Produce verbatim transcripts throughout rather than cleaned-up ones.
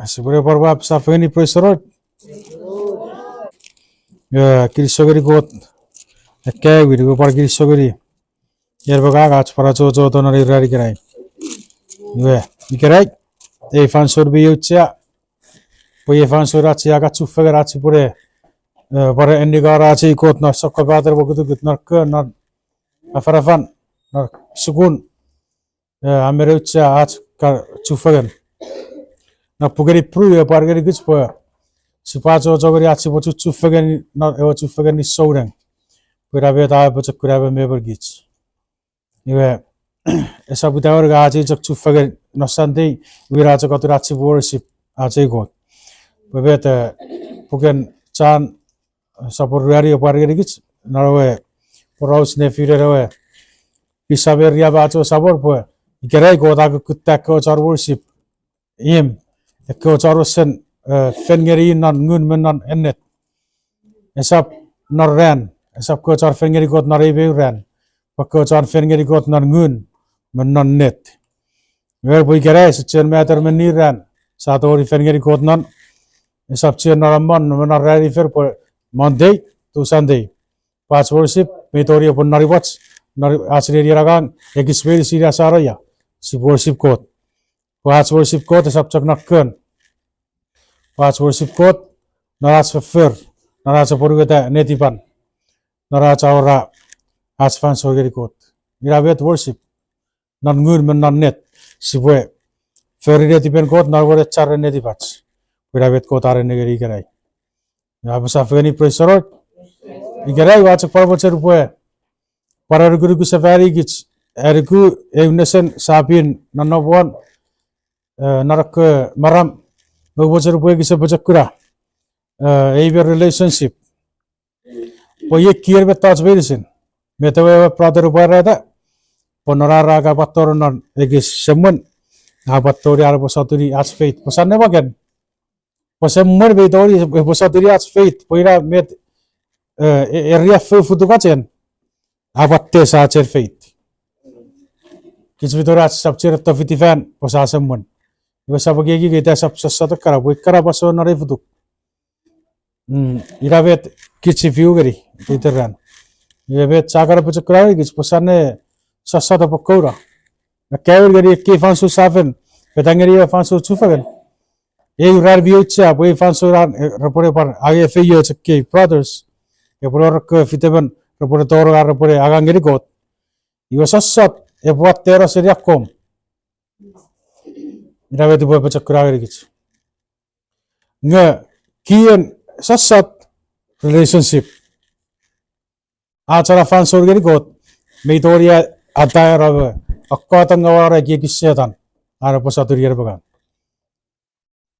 Sipwene pwan apasa fengeni praise the Lord. Kinisou ngeni Kot. Ekkei wini, iwe pwan kinisou ngeni. Iei me ngang ach pwan achocho to non ei ran ikenai. Iwe, ikenai, ei fansoun mi auchea. Pwe ei fansoun ach sia kan chufengen ach sipwene, pwan ennikano ach ei Kot non sokkopaten mokutukut non kon, non afanafan, non sukun. A men auchea ach kan chufengen. Non puken Ipru e pwan ngenikich pwe sipwe achocho ngeni ach sipwe chuchufengen non ewe chufengen ni souneng. Pwe ina met a apochokuna emon me emon kich. Iwe, esap ita wor nge ach ei chok chufengen non Sunday, iwe ina chok atun ach sipwe worship ach ei Kot. Pwe met, puken John, sopun ruanu e pwan ngenikich non ewe poraus nefinen ewe Samaria me ach ewe Samon pwe ikenai Kot a kukkutta ekkewe chon worship him, ekkewe chon wesen fen ngeni i non ngun me non ennet. Esap non ran, esap kewe chon fen ngeni Kot non ei me eu ran, pwe kewe chon fen ngeni Kot non ngun me non ennet. Iwe pwe ikenai ese chuen matter menni ran sia tongeni fen ngeni Kot non, esap chuen non amon me non ranin fen pwe Monday to Sunday. Pwe ach worship mi tongeni epwe non imwach, non ach nenien angang, ekis meinisin ach anoia, sipwe worship Kot. Pwe ach worship Kot esap chok non kon. Pwe ach worship Kot non ach foffor, non ach apwonueta netipan, non ach awora ach fansoun ngeni Kot. Ina met worship, non ngun me non ennet, sipwe fori netipen Kot non wenecharen netipach. Pwe ina met Kot a nengeni ikenai. Apasa fengeni praise the Lord. Ikenai ua chok pwan mochen pwe pwan anukunuku sefani kich, anuku eu nesen sia pin non nonnom won, non ekkewe maram, nge ua mochen pwe ekis apochokuna ei me relationship. Pwe iei kien mettoch meinisin. Met ewe, ewe brother a pwarata, pwe non ar a kan pwan tonong non ekis semwen, a pwan tongeni an epwe sotuni ach faith. Pwe sa nemaken, pwe semwen mi tongeni epwe sotuni ach faith. Pwe ina met, e, eriaffou futukach en, a pwan test ach en faith. Kich mi tongeni ach sap chiwen etto fiti fan pwe sa semwen. Iwe sap ekieki nge ita sap sossot ekkana pwe ikkana pwan soun non ei futuk. Ina met kich si fiu ngeni iteiten ran. Iwe met sa kan apochokuna ngenikich pwe sa ne sossot epwe kouno. Akkaewin ngeni ekkei fansoun sa fen fetan ngeni ewe fansoun chufengen. Ei ran mi auchea pwe ei fansoun an, repwene pwan angei feioch ekkei brothers. Epwene wor ekkewe fitemon repwene tonong ar repwene angang ngeni Kot. Iwe sossot epwe watteno seni akkom. Ina met upwe apochokuna ngenikich. Nge kien sossot relationship. Ach ena fansoun ngeni Kot, mi tongeni a, ataeno me akkotangawa ena ekiekis Setan, an epwe sotuni en me ngang.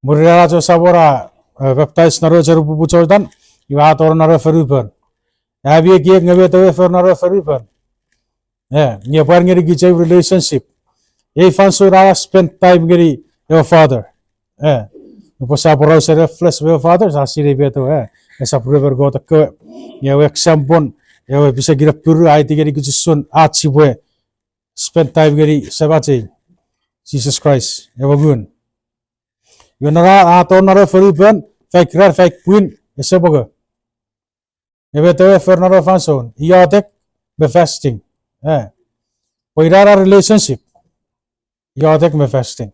Mwirin ach ewe Samon a, e, baptize non ewe chanpupu Jordan, iwe a tonong non ewe fonupon. Ami ekiek nge met ewe for non ewe fonupon. E, nge pwan ngenikich ew relationship. Ei fansoun a spend time ngeni ewe Father. E, nupwen sa poraus ren ewe flesh me ewe Father, sa sinei met ewe, e, esap ruemon Kot ekkewe. Nge ewe example, ewe pisekin appiru a aiti ngenikich usun ach sipwe spend time ngeni Semach ei, Jises Kraist, ewe Ngun. Iwe non a, a tonong non ewe fonupon, faik ran, faik pwin, ese mongo. Nge met ewe for non ewe fansoun, iotek me fasting. E, pwe ina ena relationship. Iotek me fasting.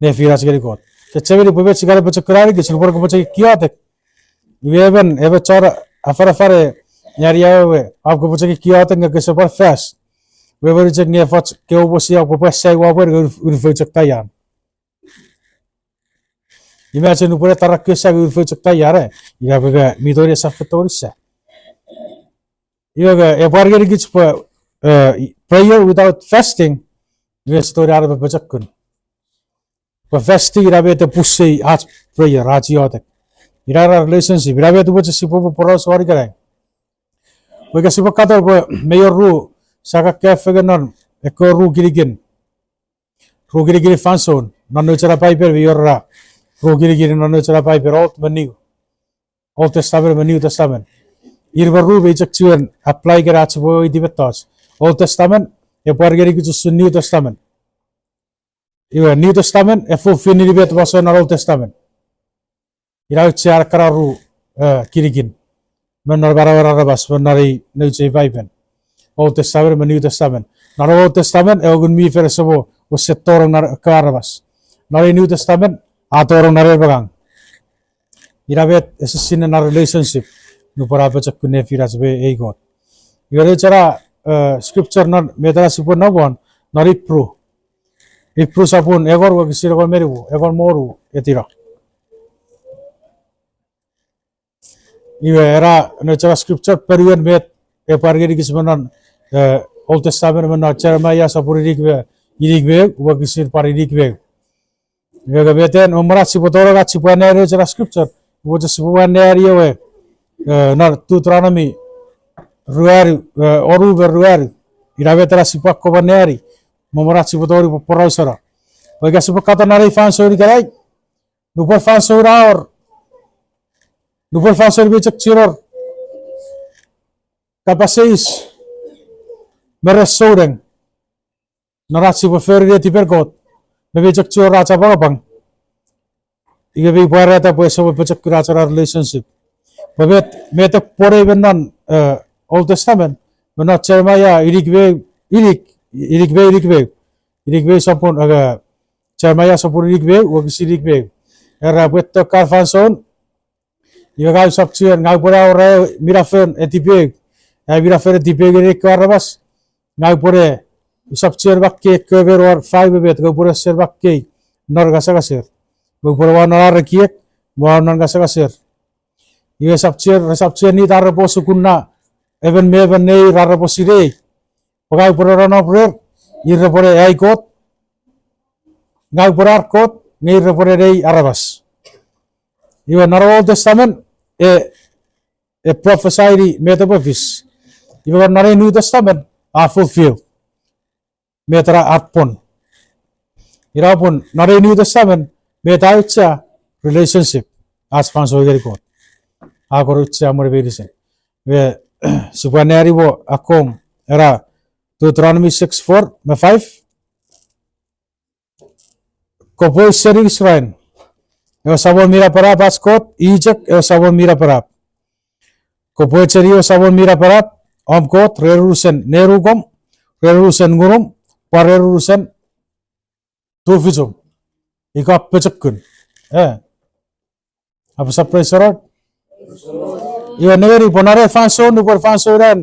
Nefinach ngeni Kot. Chechemeni pwe met sia kan apochokuna ngenikich, nupwen kopwe chok iotek. Iwe emon, emon chon afanafan e, ani awewe, om kopwe chok iotek nge kese pwan fast. Iwe emon chok nge efoch kewe mosi om kopwe sai wamwen nge unufou chok taian. Imagine nupwen e tara kesa nge unufou chok taian, e. Ina pwe mi tongeni esap fen tongeni sa. Iwe nge, e pwan ngenikich pwe, e, prayer without fasting, iwe ese tongeni an epwe pochokun. Pwe fasting ina met e push-ei ach prayer, ach iotek. Ina ena relationship, ina met upwe chok sipwe poraus won ikenai. Pwe ika sipwe katon pwe mi wor ru, sa kan kaeo fengen non, ekkewe ru kinikin. Ru kinikin fansoun, non nouch ena Paipel mi wor ra. Ru kinikin non nouch ena Paipel, Old me New. Old Testament me New Testament. Ir me ru mi chok chiwen apply kena ach sipwe weweiti mettoch. Old Testament, e pwan ngenikich usun New Testament. Iwe New Testament e fulfill-ini met mi so non Old Testament. Ina auchean ekkana ru, eh, kinikin me non manauen aramas me non ei nouch ei Paipen. Old Testament me New Testament. Non Old Testament ewe Ngun mi Fel ese mo wesen tonong non ekkewe aramas. Non ei New Testament a tonong non en me ngang. Ina met ese sinei non relationship nupwen a pochokun nefinach me ei Kot. Iwe nouch ena, eh, scripture non met ena sipwe nom won, non Ipru. Ipru sopun engon wokisin engon me nimu, engon me wonu, etino. Iwe ena nouch ena scripture ponuen met epwe pwar ngenikich me non, eh, Old Testament me non Jeremiah sopun inik me, inik me eu, wokisin pwan inik me eu. Iwe nge met en, mwo mwen ach sipwe tonong ach sipwe anneani nouch ena scripture, iwe ach sipwe anneani ewe, eh, non Deuteronomy ruanu, eh, onu me ruanu. Ina met ena sipwe akkom anneani, mwo mwen ach sipwe tongeni porausano. Pwe ika sipwe katon non ei fansoun ikenai, nupwen fansoun a wor, nupwen fansoun mi chok chiwen wor kapas eis me ren souneng non ach sipwe fori netipen Kot, me mi chok chiwen wor ach apwangapwang, iwe mi pwarata pwe ese mo pochokun ach ena relationship. Pwe met, met e pwonei me non, eh, Old Testament, me non Jeremiah inik me, inik, inik me, inik me, inik me sopun, eh, Jeremiah sopun inik me, wokisin inik me. Era pwe tori ekkan fansoun, iwe ngang usap chiwen, ngang upwene awora minafon etipeu, ai minafon etipeu ngeni ekkewe aramas, ngang upwene, usap chiwen makkei ekkewe men won fau me met, ngang upwene sen makkei non ngasangaser. Me upwene uwa non ar ekiek, me uwa non ngasangaser. Iwe esap chiwen, resap chiwen nit ar repwe sukuna emon me emon neir ar repwe sinei. Pwe ngang upwene nonnom rer, ir repwene ai Kot, ngang upwene ar Kot, nge ir repwene nei aramas. Iwe non Old Testament, e, e prophesy-ni met epwe fis. Iwe non ei New Testament, a fulfill met ena a pwon. Ina pun non ei New Testament, met a auchea, relationship, ach fansoun ngeni Kot. A kon auchea mwen meinisin. Iwe, sipwe anneani mo akkom ena Deuteronomy six four me five. Kopwe ausening Israel, ewe Samon mi Napanap ach Kot, i chok ewe Samon mi Napanap. Kopwe ausening ewe Samon mi Napanap, om Kot, ren unusen nenukom, ren unusen ngunum, pwan ren unusen tufichum, ika pochokun. Eh. Apasa praise the Lord. Iwe nengeni pwe non ei fansoun, nupwen fansoun an,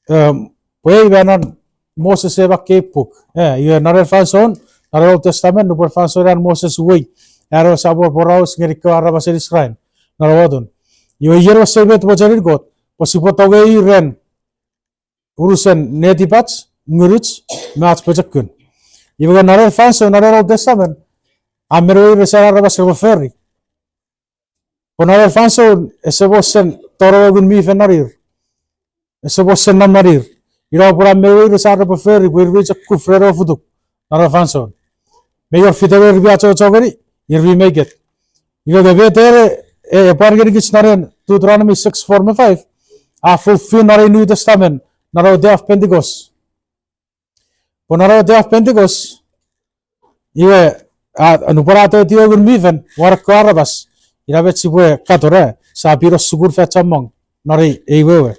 em, pwe ei me non Moses e makkei puk. Eh, iwe non ei fansoun, non Old Testament, nupwen fansoun an Moses uwei an ewe Samon poraus ngeni ekkewe aramasen Israel non ewe atun. Iwe iei wesen met mochenin Kot, pwe sipwe tongei ren unusen netipach, ngunuch, me ach pochokun. Iwe nge non ei fansoun, non ei Old Testament, a men weires an aramas repwe fori. Pwe non ei fansoun, ese mo sen tonong ewe Ngun mi Fel nonir. Ese mo sen nom nonir. Ina pun a men weires ar repwe fori pwe ir mi chok kuf ren ewe futuk non ei fansoun. Me ir fite me ir mi achocho ngeni, ir mi make it. Iwe nge met ena, e, e pwar ngenikich non ei Deuteronomy six four me five, a fulfill non ei New Testament, non ewe Day of Pentecost. Pwe non ewe Day of Pentecost, iwe, a, nupwen a toti ewe Ngun mi Fel won ekkewe aramas, ina met sipwe katon, sia pino sukun fan chommong non ei, ei wewe,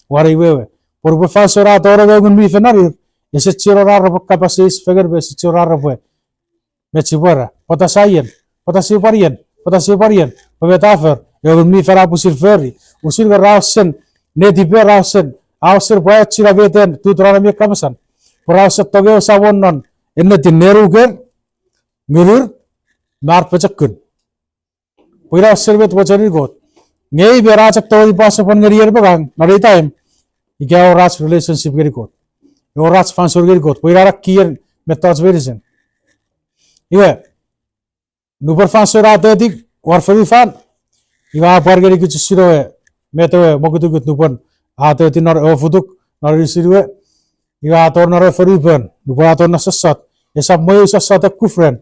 won ei wewe. Pwe nupwen fansoun a tonong ewe Ngun mi Fel nonir, ese chiwen wor ar repwe kapas eis fengen me ese chiwen wor ar repwe met sipwe era, pwata sia ien, pwata sia pwan ien, pwata sia pwan ien, pwe met a for, ewe Ngun mi Fel a pwisin fori, usun nge ra usen, netiper ra usen, a usen pwe a echina met en Deuteronomy e kapasan, pwe ra usen tongei ewe Samon non ennetin nenuker, ngunur, me ar pochokun. Pwe ina usen met mochenin Kot. Nge i me ra chok tongeni pwasepwan ngeni en me ngang non ei time, ika wor ach relationship ngeni Kot. Wor ach fansoun ngeni Kot. Pwe ina ena kien mettoch meinisin. Iwe, nupwen fansoun a toti won fonufan, iwe a pwar ngenikich usun ewe, met ewe mokutukut nupwen a toti non ewe futuk, non inisin we, iwe a tonong non ewe fonupon, nupwen a tonong non sossot, esap mwo eu sossot e kuf ren.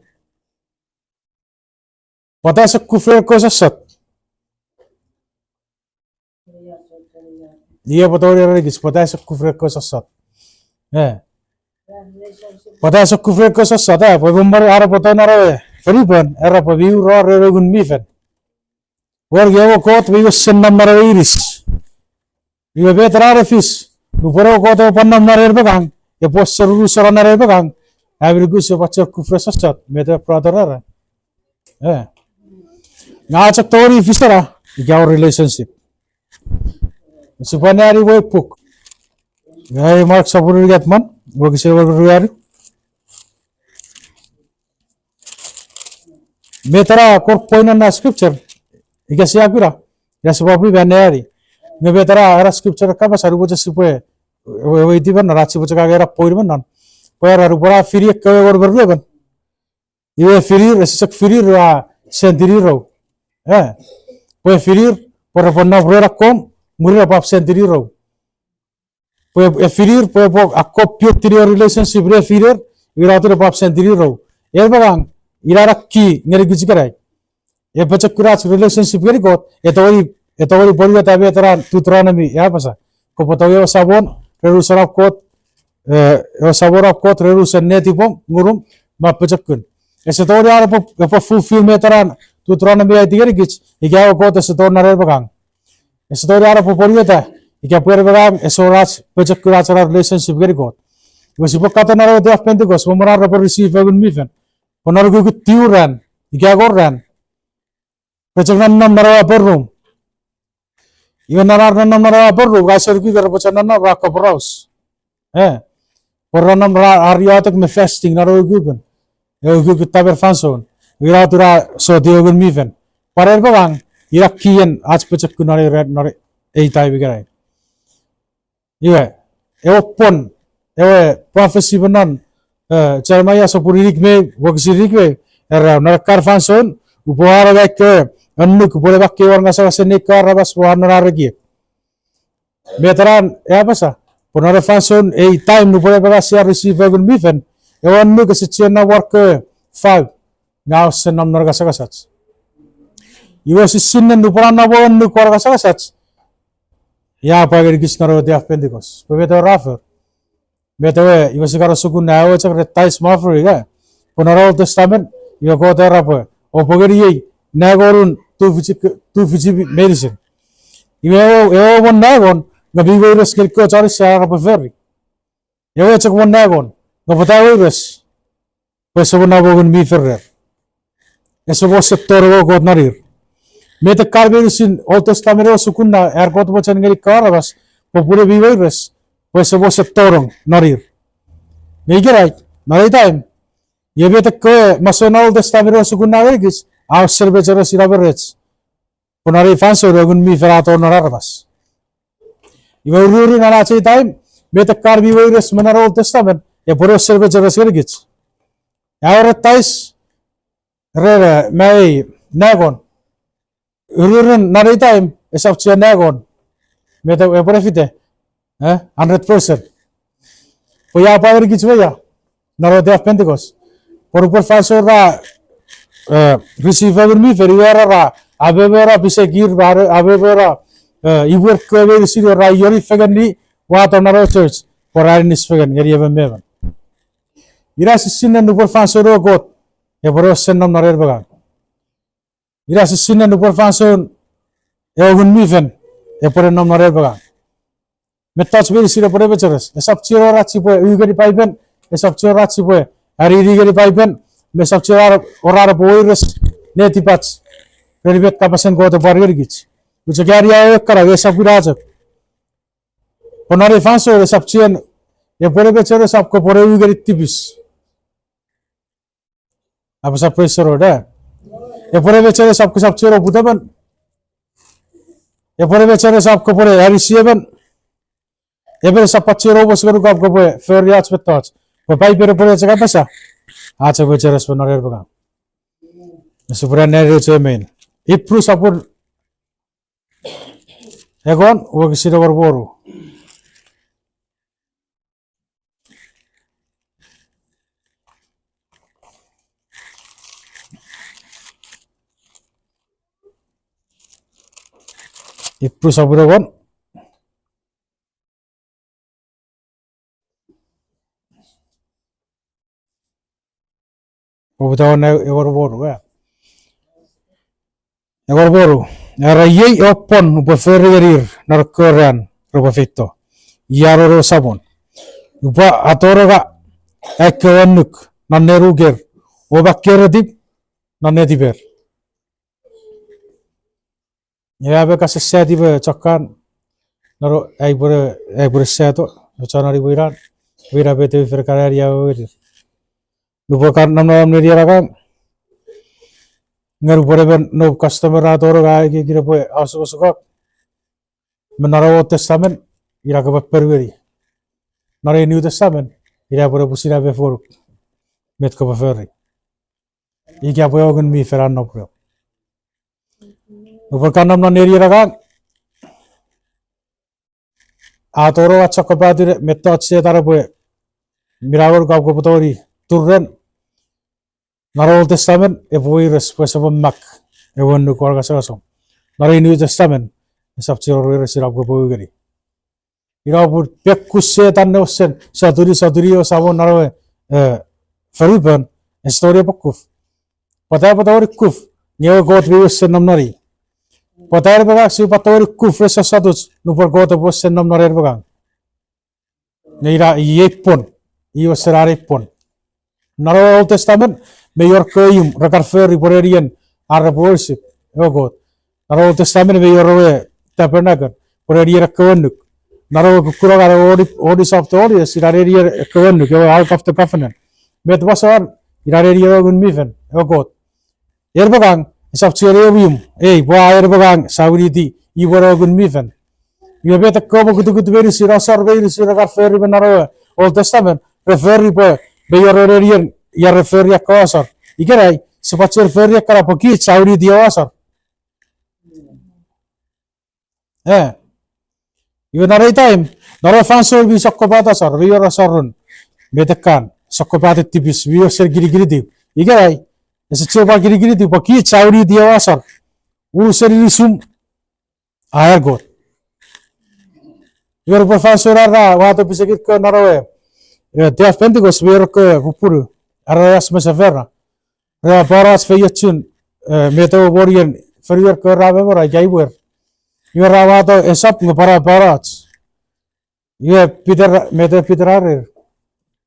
Pwata ese kuf ren ekkewe sossot? Iwe epwe tongeni erenikich pwata ese kuf ren ekkewe sossot. Eh. Pwata a sokkun ren ekkewe sossot, a, pwe me mwen ar repwe tou non ewe fonupon, era pwe mi uren ewe Ngun mi Fel. Wor ewe Kot mi wesen nom non ewe inis. Iwe met ena a fis, nupwen ewe Kot epwe pwan nom non en me ngang, epwe wesen unusoch non en me ngang, a mi nuku sipwe chok kuf ren sossot, met ewe brother era. E. Nge a chok tongeni fis ena ika wor relationship. Sipwe anneani ewe puk. Ai Mark sopun unungat, wokisin engon me ruanu. Met ena kon point non ena scripture, ika sia kuna, ina sipwe pwan anneani. Nge met ena, ena scripture kapas a, nupwen chok sipwe, ewe, ewe itipen non ach sipwe chok angei ena point me non. Pwe era nupwen a fini ekkewe engon me ruemon. Iwe finir, ese chok finir, a send tiniir. E. Pwe finir, pwe repwe nom ren akkom, mwirin epwe ap send tiniir. Pwe e finir, pwe epwe akkom build tiniir relationship ne finir, iwe ina atun epwe ap send tiniir. En me ngang, ina ena key ngeni kich ikenai. Epwe chok kuna ach relationship ngeni Kot, e tongeni, e tongeni pwonueta met ena Deuteronomy e apasa. Kopwe tongei ewe Samon ren unusen om Kot, e, ewe Samon om Kot ren unusen netipom, ngunum, me om pochokun. Ese tongeni an epwe, epwe fulfill met ena Deuteronomy a aiti ngeni kich, ika ewe Kot ese tonong non en me ngang. Ese tongeni an epwe pwonueta, ika pwe en me ngang ese wor ach pochokun ach ena relationship ngeni Kot. Iwe sipwe katon non ewe day of Pentecost, me mwen ar repwe receive ewe Ngun mi Fel. Pwe non ukukun tiu ran, ika engon ran, re chok nonnom non ewe upper room. Iwe non ar nonnom non ewe upper room, nge ese nuku pwe repwe chok nonnom ra kaporaus. E. Pwe ra nonnom ra, ar iotek me fasting non ewe ukukun. Ewe ukukun tamen fansoun. Iwe ina atun ra soti ewe Ngun mi Fel. Pwan en me ngang, ina key en ach pochokun non ei ran, non ei time ikenai. Iwe, ewe pwon, ewe prophecy me non, e, Jeremiah sopun inik me ew, wokisin inik me ew, era non ekkan fansoun, upwe wano ai kewe annuk, upwe ne makkei won ngasangasen nei kewe aramas me won non ar ekiek. Met ena e apasa, pwe non ei fansoun, ei time nupwen epwe sia receive ewe Ngun mi Fel, ewe annuk ese chuen nom won kewe fau, nge a wesen nom non ngasangasach. Iwe sisinnen nupwen a nom ewe annuk won ngasangasach, ia pwa ngeni kich non ewe day of Pentecost. Pwe met ewe ra for. Met ewe, iwe sia kan sukun na ewe chok ren tithes me offering, e. Pwe non Old Testament, iwe Kot era pwe, oupwe ngeniei, naengonun tufichi, tufichi meinisin. Iwe ewe, ewe won naengon, nge mi weires ngeni kewe chon Israel ar repwe fori. Ewe chok won naengon, nge pwata weires? Pwe ese mo nom ewe Ngun mi Fel rer. Ese mo tonong ewe Kot non ir. Met ekkan meinisin Old Testament ewe sukun na an Kot mochen ngeni kewe aramas, pwe pun mi weires, pwe ese mo tonong non ir. Nge ikenai, non ei time, iwe met ekkewe masoun Old Testament ewe sukun na ngeni kich, a wesen mecheres ina me rech. Pwe non ei fansoun ewe Ngun mi Fel a tonong non aramas. Iwe ururun non ach ei time, met ekkan mi weires me non Old Testament, epwe wesen mecheres ngeni kich. A wor tithes, ren, e, me ei, naengon. Ururun non ei time, esap chuen naengon. Met e, epwe ne fite, e, hundred percent. Pwe ia pwa ngeni kich me ia, non ewe day of Pentecost. Pwe nupwen fansoun ra, e, receive ewe Ngun mi Fel, iwe ra, ra, amomo ra pisekir, ra, amomo ra, e, imwer kewe meinisin ra ioni fengeni, wato non ewe church, pwe ra aninis fengen ngeni emon me emon. Ina sisinnen nupwen fansoun ewe Kot epwe ne wesen nom non en me ngang. Ina sisinnen nupwen fansoun ewe Ngun mi Fel epwe ne nom non en me ngang. Mettoch meinisin epwe ne mecheres. Esap chuen wor ach sipwe u ngeni Paipen, esap chuen wor ach sipwe anini ngeni Paipen, me esap chuen wor ar epwe weires netipach ren met kapasen Kot epwe war ngeni kich. Ua chok ani awewe kana, esap ina chok. Pwe non ei fansoun esap chuen, epwe ne mecheres esap kopwe ne u ngeni tipis. Apasa praise the Lord, e. Epwe ne mecheres esap kosap chuen oput emon. Epwe ne mecheres esap kopwe ne anisi emon. Emon esap chuen opos ngonuk kopwe fori och mettoch. Pwe Paipen epwe ne chok apasa, a chok mecheres me non en me ngang. Sipwe ne anneani echo me in Ipru sopun engon, wokisin engon me wonu. Ipru sopun engon. Oputa won engon me wonu, a. Engon me wonu. Era iei ewe pwon upwe fori ngenir non ekkewe ran repwe feito, i a nom ewe Samon. Upwe atononga ai kewe annuk non nenuker, o makkei netip non netiper. Iwe a me kasesati me chokkan, non ai upwe, ai upwe sato, chon ani weinan, weina met ewe fen kan ani awewe ngenir. Nupwen ka nom non nenien angang, nge nupwen emon noum customer a tonong a ekieki pwe a osukosukok, me non ewe Old Testament, ina kopwe ponueni. Non ewe New Testament, ina pwe ne pwisin amefonuk met kopwe fori, ika pwe ewe Ngun mi Fel a nom reom. Nupwen ka nom non nenien angang, a tonong a sokkopaten mettoch Setan epwe minawenu om kopwe tongeni turutiw. Non Old Testament epwe weires pwe ese pwe mak ewe annuk won ngasangasom. Non New Testament esap chiwen weires ina kopwe u ngeni. Ina pun pekin Setan ne wesen sotuni, sotuni ewe Samon non ewe, e, fonupon, ese tongeni epwe kuf. Pwata epwe tongeni kuf, nge ewe Kot mi wesen nom non i? Pwata en me ngang sipwe tongeni kuf ren sossotun nupwen Kot epwe wesen nom non en me ngang? Nge ina iei pwon, i wesen an ei pwon. Non ewe Old Testament, mei wor ekkewe imw re kan fori pwe nenien ar repwe worship ewe Kot. Non ewe Old Testament mei wor ewe tabernacle pwe nenien ekkewe annuk. Non ewe kukkunongan ewe Holies of the Holies, ina nenien ekkewe annuk, ewe Ark of the Covenant. Met masoan, ina nenien ewe Ngun mi Fel ewe Kot. En me ngang esap chiwen ew imw, ei pwe a en me ngang sa winiti imwen ewe Ngun mi Fel. Iwe met ekkewe mokutukut meinisin, asor meinisin re kan fori me non ewe Old Testament, re fori pwe mei wor ewe nenien ia re fori ekkewe asor. Ikenai sipwe chiwen fori ekkana pwe kich sa winiti ewe asor. E, iwe non ei time, non ewe fansoun mi sokkopat asor, mi wor asorun metekan, sokkopaten tipis, mi wor sen kinikinitiw. Ikenai ese chiwen pwan kinikinitiw pwe kich sa winiti ewe asor. Unusen inisum a an Kot. Iwe nupwen fansoun ra wato pisekin kewe non ewe, e, Day of Pentecost, mi wor ekkewe pupunu, Ananias me Safira. Ra pwan ach feiochun, e, met ewe monien fonuer kewe ra memona ika imwer. Iwe ra wato esap nge pwan a pwan ach. Iwe Peter, met ewe Peter a ereni,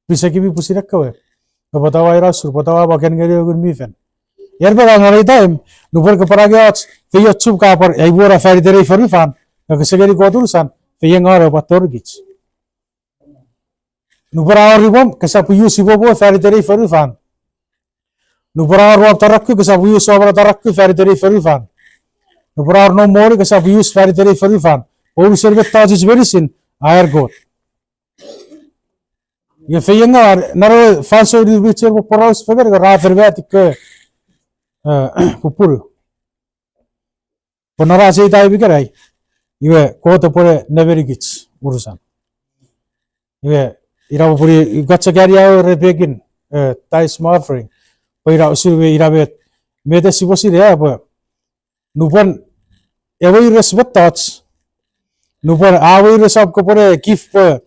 pisekimi pwisin ekkewe, nge pwata oua ina usun, pwata oua mwaken ngeni ewe Ngun mi Fel? En me ngang non ei time, nupwen kopwe angei ach feiochum ka pwan ai mona faniten ei fonufan, nge kese ngeni Kot unusan, feiengano pwan torikich. Nupwen a wor imwom, kesap use imwom we faniten ei fonufan. Nupwen a wor om tarakku, kesap use om tarakku faniten ei fonufan. Nupwen a wor noum moni, kesap use faniten ei fonufan. Pwe unusen mettochuch meinisin a an Kot. Iwe feiengano, non ewe fansoun ir mi chuen poporaus fengen, ra fen mati kewe, e, pupunu. Pwe non ach ei time ikenai, iwe Kot epwe nemenikich unusan. Iwe, ina pwe pwini, ika chok ani awewe ren pekin, e, tithes me offering. Pwe ina usun we ina met, met sipwe sinei, e, pwe nupwen ewe weires mettoch, nupwen a weires om kopwe ne give pwe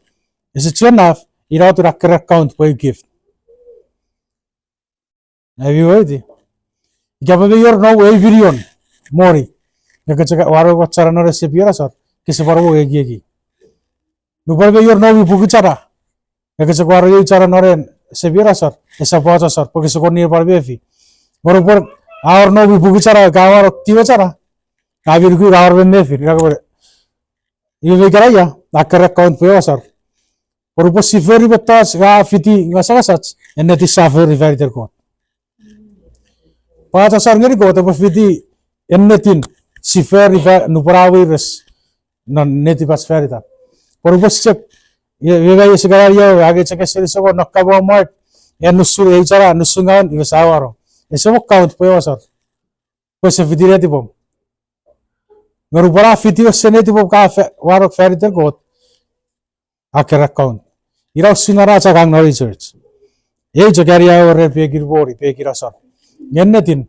ese chiwen naf, ina atun a keren account pwe give. Ami weweiti, ika pwe mei wor noum ew minion moni, nge ke chok wano wachana non ese pwe ena asor, kese pwan mo ekieki. Nupwen mei wor noum ipuku chana, nge ke chok wano ew chana non ese pwe ena asor, esap och asor pwe kese kon nien pwan mefi. Nge nupwen a wor noum ipuku chana, ka wano tiwe chana, ami nuku a wor me mefi, ina kopwe, iwe mei kan ia, a keren account pwe ew asor. Pwe nupwen si fori mettoch ka fiti ngasangasach, ennetin sa fori faniten Kot. Pwe ach asor ngeni Kot epwe fiti ennetin si fori fa-, nupwen a weires non netipach fanitan. Pwe nupwen chok, iwe, iwe mei ese kan ia, angei chok ese nisopo, nokka mo Walmart, e nusun, ew chana nusun ngaun, iwe sa wano. Ese mo count pwe ew asor. Pwe ese fiti netipom. Nge nupwen a fiti wesen netipom ka fa-, wanong faniten Kot, a keren account. Ina usun ngang ach angang non ei church. Ei chok ani awewe ren pekin moni, pekin asor. Nge ennetin,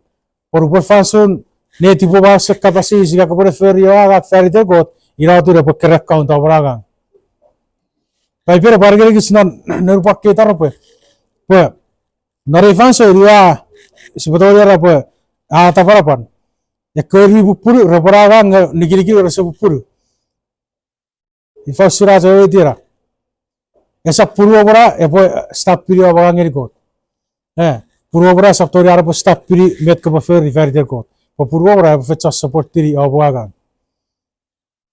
pwe nupwen fansoun netipom a wesen kapas eis ika kopwe ne fori ewe angang faniten Kot, ina atun epwe keren account om angang. Paipen epwe ngenikich non, non pwan kei taropwe. Pwe, non ei fansoun iwe a sipwe tongeni era pwe a tapanapan. Ekkewe mi pupunu repwe angang nge nikinikin rese pupunu. Ifa usun ach ewe itiena? Esap punuom na epwe stop-ini om angang ngeni Kot. E, punuom na esap tongeni an epwe stop-ini met kopwe fori faniten Kot. Pwe punuom na epwe fen chok support-ini om angang.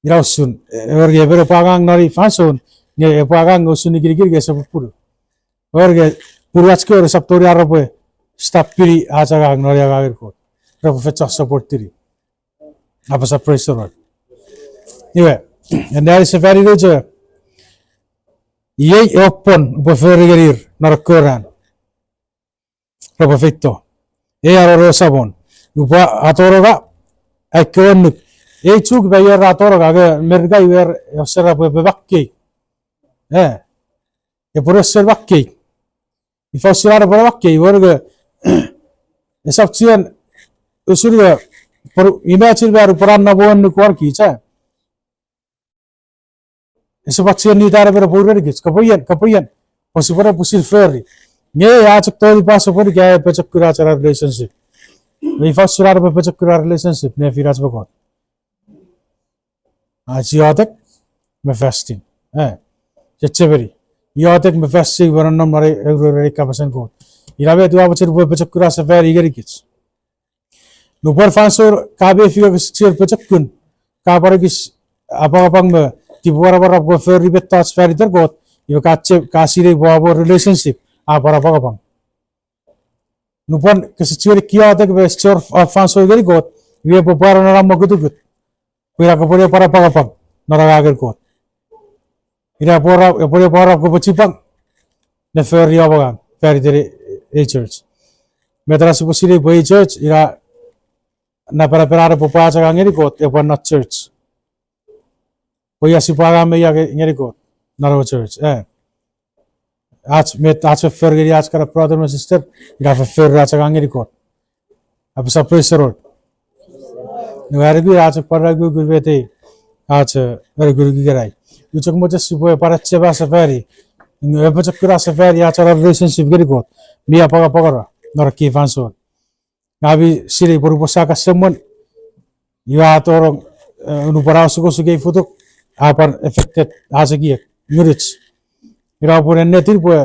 Ina usun, e, ewer nge emon epwe angang non ei fansoun, nge epwe angang nge usun nikinikin nge ese pupunu. Ewer nge punuach kewe resap tongeni ar repwe stop-ini ach angang non ei angangen Kot. Repwe fen chok support-ini. Apasa praise the Lord. Iwe, ena sefani nouch, iei ewe pwon upwe fori ngenir non ekkewe ran repwe feito. Ei a roro Samon, upwe atononga ai kewe annuk. Ei Chuuk mi wor atononga, nge Merika iwe, e, ese era pwe epwe makkei. E, epwe ese makkei. Ifa usun an epwe makkei, iwe nge, esap chuen, usun nge, pwe, imagine me an upwe anamo annuk won kich, e. Ese pwan chuen nita an epwe urenikich, kopwe ien, kopwe ien. Pwe sipwe ne pwisin fori. Nge a chok tongeni pwan sopweno ika a pochokun ach ena relationship. Ifa usun an epwe pochokun ena relationship nefinach me Kot? Ach iotek me fasting. E, chechemeni. Iotek me fasting me nonnom non ei, ei, ei kapasen Kot. Ina met ua mochen upwe pochokun ach sefani ngenikich. Nupwen fansoun ka mefi nge kese chiwen pochokun, ka pwan ekis apwangapwang me tipemwaramwar pwe kopwe fori mettoch faniten Kot, iwe ka che-, ka sinei pwe om relationship a pwan apwangapwang. Nupwen kese chiwen iotek me ese wor fansoun ngeni Kot, iwe epwe pwano non om mokutukut. Pwe ina kopwe ne pwan apwangapwang non angangen Kot. Ina epwe, epwe ne pwan kopwe chipwang ne fori om angang faniten ei church. Met ena sipwe sinei pwe ei church ina napanapen an epwe pwa ach angang ngeni Kot epwe non church. Pwe ia sipwe angang me ia nge-, ngeni Kot non ewe church, e. Ach met ach foffor ngeni ach kana brother me sister, ina foffor ach angang ngeni Kot. Apasa praise the Lord. Nge ua nuku ina chok pwan ukukun met ei ach, e, anukunuk ikenai. Ua chok mochen sipwe pwan achema sefani, nge pochokun ach sefani ach ena relationship ngeni Kot mi apwangapwangeno non ekkei fansoun. Ngang mi sinei pwe nupwen sia kan semwen, iwe a tonong, e, nupwen a osukosuk ei futuk, a pwan affected ach ekiek, ngunuch. Ina pwe ennetin pwe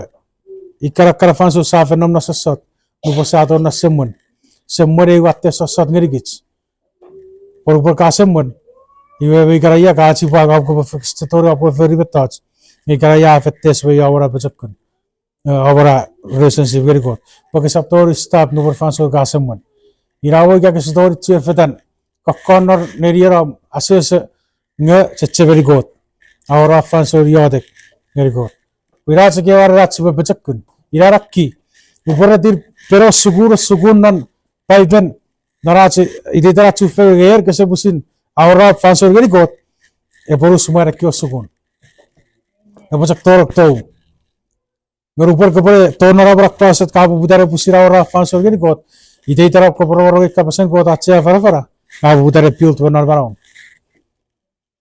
ikkana ekkana fansoun sia fen nom non sossot, nupwen sia tonong non semwen. Semwen ei watte sossot ngenikich. Pwe nupwen ka semwen, iwe me ikana ia ka chipwang om kopwe fix-, tori om kopwe fori mettoch. Nge ikana ia a affect-e sipwe ia om na pochokun, e, om na relationship ngeni Kot. Pwe kesap tori stop nupwen fansoun ka semwen. Ina mo ika kese tori chiwen fetan kokkon non nenien om asoso nge chechemeni Kot. Om na fansoun iotek ngeni Kot. Pwe ina chok ewe ach sipwe pochokun. Ina ena key. Upwe retin peno sukun, sukun non Paipen, non ach, iteiten ach chufengen nge en kese pwisin awora fansoun ngeni Kot, epwe nus mwan ekkewe sukun. Epwe chok tonong tou. Nge nupwen kopwe tonong non om na closet ka poputa ne pwisin awora fansoun ngeni Kot, iteiten om kopwe rongorong ei kapasen Kot ach afanafana, ka poputa ne build we non manauom.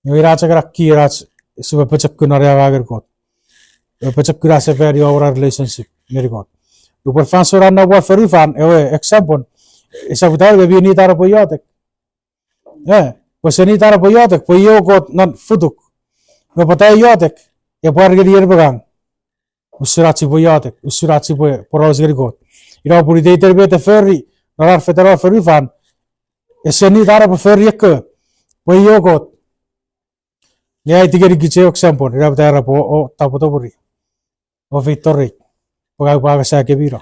Nge ina chok ena key ach sipwe pochokun non ei angangen Kot. E, pochokun ach sefani om na relationship ngeni Kot. Nupwen fansoun a nom won fonufan, ewe example, esap ita nge mi nit an epwe iotek. E, pwe ese nit an epwe iotek, pwe i ewe Kot non futuk. Nge pwata iotek, epwe ar ngeni en me ngang usun ach sipwe iotek, usun ach sipwe poraus ngeni Kot. Ina pun iteiten met e fori non ar fetan won fonufan, ese nit an epwe fori ekkewe, pwe i ewe Kot. Nge a aiti ngenikich ewe example, ina pwata era pwe o, o tapwetopweri, o feito rei, pwe ngang upwe angasa kemi no.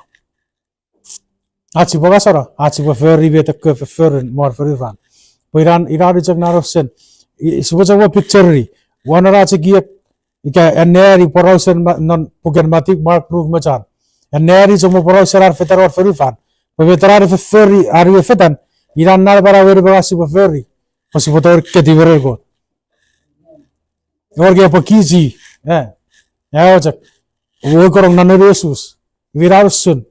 Ach sipwe ngaseno, ach sipwe fori met ekkewe fofforun won fonufan. Pwe ina, ina chok nanon sen, i, sipwe chok mo picture-ni, won ena chok ekiek, ika anneani porausen ma-, non puken Matiu, Mark, Luk me John. Anneani chok mo porausen ar fetan won fonufan. Pwe met ena ne fofori an we fetan, ina namanam we ne pwe ach sipwe fori, pwe sipwe tori ketiw ren Kot. Ewer nge epwe kich, e. Ewer chok, ewe konong non noun Jises. Iwe ina usun,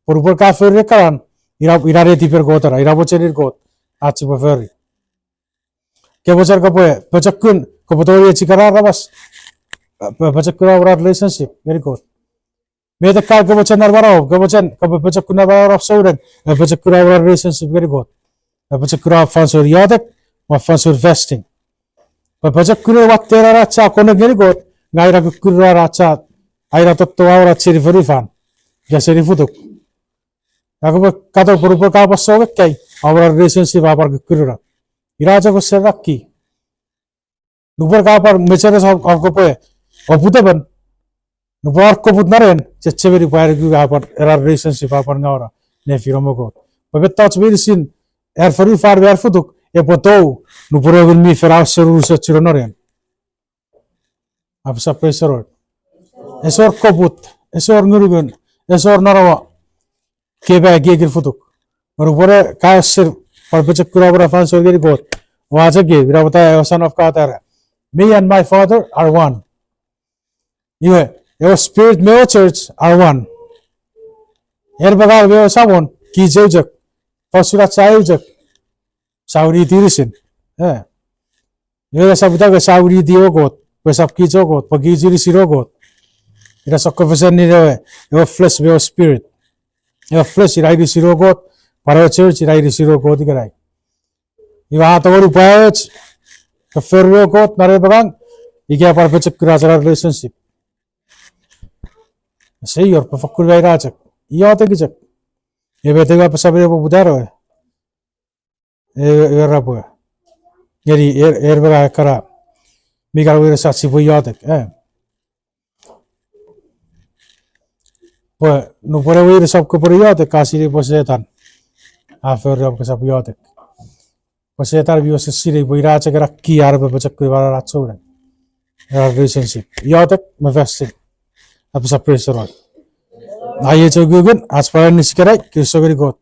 pwe nupwen ka fori ekkanan, ina, ina netipen Kot ena, ina mochenin Kot ach sipwe fori. Ke mochen kopwe pochokun, kopwe tongeni echikara aramas, e, po-, pochokun om na relationship ngeni Kot. Met ekkan ke mochen non manauom, ke mochen, kopwe pochokun non manauom souneng, e pochokun om relationship ngeni Kot. E pochokun om fansoun iotek, me fansoun fasting. Pwe pochokunen watten ach connect ngeni Kot, nge ina kukkununo ach, ina totto awan seni fonufan, ika seni futuk. Nge kopwe katon pwe nupwen ka pwan song ekkei, om relationship a pwan kukkununo. Ina chok esen na key. Nupwen ka pwan mecheres om, om kopwe oput emon, nupwen ar koput non en, chechemeni pwe a nuku a pwan, ena relationship a pwan ngawono nefin om me Kot. Pwe mettoch meinisin, an fonufan me an futuk epwe tou nupwen ewe Ngun mi Fel a usun unusochuno non en. Apasa praise the Lord. Esor koput, esor ngunungun, esor nonnomo, ke pwan ekiekin futuk. Nge nupwen ka esen pwan pochokun om ena fansoun ngeni Kot, oua chok, ina pwata ewe Son of God a era, Me and my Father are one. Iwe, ewe Spirit me ewe church are one. En me ngang me ewe Samon, kich eu chok. Pwan usun ach sa eu chok. Sa winiti inisin. Eh. Iwe nge sap ita nge sa winiti ewe Kot, pwe sap kich ewe Kot, pwe kich inisin ewe Kot. Ina sokkofesen nein ewe, ewe flesh me ewe spirit. Ewe flesh ina inisin ewe Kot, pwan ewe church ina inisin ewe Kot ikenai. Iwe a tongeni pwe och, ke fori ewe Kot non ei me ngang, ika pwan pochokun ach ena relationship. Ese wor pwe fokkun me ina chok. Iotek chok. Iwe met ewe apasa me nepoputan ewe, e, era pwe, ngeni, e, en me ngang ekkana mi kan weires ach sipwe iotek, eh. Pwe nupwen ewe weires om kopwe iotek, ka sinei pwe Setan a fori om kesap iotek. Pwe Setan mi wesen sinei pwe ina chok ena key an epwe pochokun manauach souneng. Ena relationship. Iotek me fasting. Apasa praise the Lord. Ai echo kukkun, ach pwan anisi ikenai, kinisou ngeni Kot.